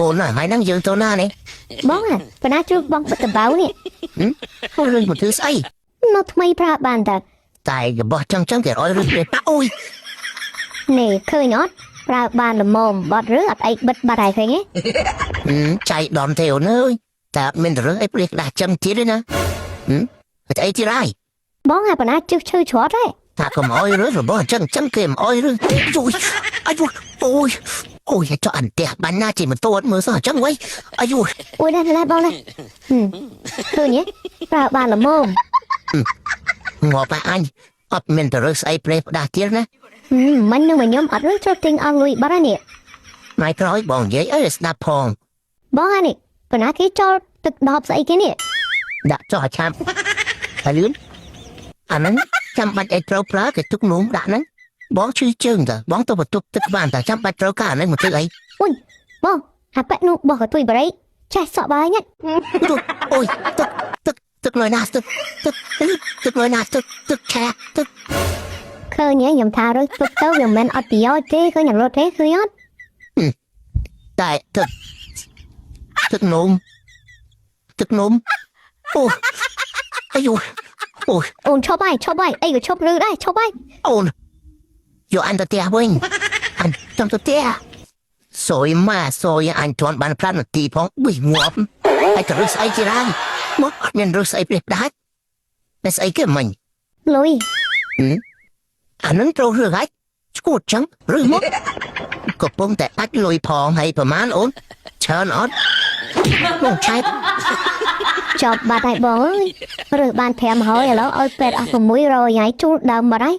អូនណាថ្ងៃហ្នឹងយើងទៅណានេះ? បងអាបណាជួបបងបិទតបៅនេះ ហឹមរឿងមកធ្វើស្អី? មកថ្មីប្រើបានតើ តែរបស់ចឹងចឹងគេឲ្យរឿងគេប៉អូយ នេះឃើញអត់ប្រើបានល្មមបត់ឬអត់អីបិទបាត់ហើយឃើញទេ? ហឹមចៃដនទេអូនអើយតែអត់មានរឿងអីព្រាក្តាស់ចឹងទៀតទេណាហឹមអីទៀតហើយ? បងអាបណាជឹះឈើច្រត់ហ៎ ថាកុំអោយរឿងរបស់ចឹងចឹងគេមិនអោយរឿងជួយអាយអូយអូយចុះអន្ទះបាញ់ណាជិះម៉ូតូអត់មើលសោះចឹងវ៉ៃអាយ អូយណែណែបងណែហឹមឃើញទេប្រើបានល្មម ងាប់អញអត់មានទៅរើសស្អីប្រេះផ្ដាស់ទៀតណា ហឹមមិញនឹងមកខ្ញុំអត់រើជ្រត់ទិញអស់លុយបាត់ហើយនេះ ថ្ងៃក្រោយបងនិយាយអីស្ដាប់ផង បងអានេះបណាគេចោលទឹកដបស្អីគេនេះ? ដាក់ចុះឲ្យឆាប់ហើយលឿនអាហ្នឹងចាំបាច់ឲ្យត្រូវប្រើគេទុកនោមដាក់ហ្នឹងបងឈឺជើងតើបងទៅបន្ទប់ទឹកបានតើចាំបាច់ត្រូវការអាហ្នឹងមកទឹកអី? បងអាប៉ែនោះបោះកតុយបរិយចេះសក់បាយញ៉ាត់ អូយទឹកទឹកទឹកលុយណាស់ទឹកទឹកទឹកលុយណាស់ទឹកទឹកឆាទឹក ឃើញទេខ្ញុំថារើសទុកទៅវាមិនអត់ប្រយោជន៍ទេឃើញអត់រត់ទេឃើញអត់? តែទឹកទឹកនោមទឹកនោមអូអាយអូយ អូនឈប់ហើយឈប់ហើយអីក៏ឈប់ឬដែរឈប់ហើយ អូនយកអញទៅផ្ទះវិញអញចង់ទៅផ្ទះសយម៉ាសយអញទ្រាំបាន5នាទីផងប៊ីងាប់ហើយទៅរឹសស្អីទៀតហើយមកអត់មានរឹសស្អីព្រាដាច់តែស្អីគេមិញ? លុយ អានឹងត្រូវរឿងហើយឈួតចឹងឬមកកំពុងតែដាច់លុយផងហើយប្រហែលអូនច្រើនអត់បងឆែប ចប់បាត់ហើយបងអើយរើសបាន5ហើយឥឡូវឲ្យពេទ្យអស់600ហើយជួលដើមបាត់ហើយ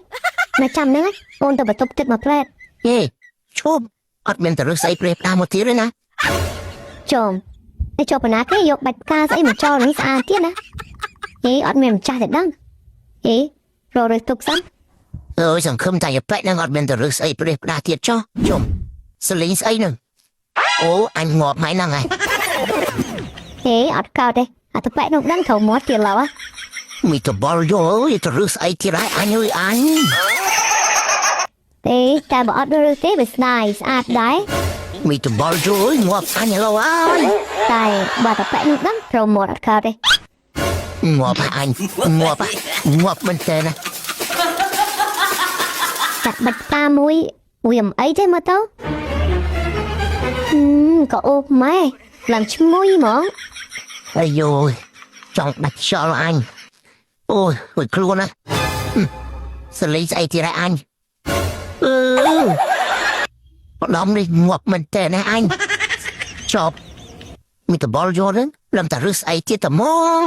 មកចាំហ្នឹងអូនទៅបន្ទប់ទឹកមកផ្លែត យេឈប់អត់មានទៅរឹសស្អីព្រាផ្ដាស់មកទៀតទេណា ចុមតែចុះបណ្ណាគេយកបាច់ផ្កាស្អីមកចោលនេះស្អាតទៀតណាហេអត់មានម្ចាស់ទេដឹងហេរករើសទុកសិន អើយសង្ឃឹមតែប៉ែកនឹងអត់មានទៅរឹសស្អីព្រាផ្ដាស់ទៀតចុះជុំសលីងស្អីនឹងអូអញងាប់ហើយហ្នឹងហើយ ហេអត់កោតទេអាតប៉ែនោះដឹងត្រូវមាត់ទៀតឡើយ មីតបលយោអើយទៅរឹសស្អីទៀតហើយអញអើយអញ ទេតែបើអត់រើសទេវាស្ដាយស្អាតដែរ មីតបលយោអើយងាប់អញឡូវហើយ តែបើតប៉ែនោះដឹងត្រូវមាត់អត់កោតទេ ងាប់ហើយអញងាប់ហើយងាប់មែនតើណា ចាក់បាច់ផ្កាមួយវាមិនអីទេមើលទៅហឹមក៏អូម៉ែឡើងឈ្ងុយហ្មង អាយយចង់ដាច់ខ្យល់អញអូយរួចខ្លួនណាសលីស្អីទៀតហើយអញអឺបដំនេះងាប់មែនតើណាអញចប់មីតបលយោនឹងលំតារឹសស្អីទៀតត្មង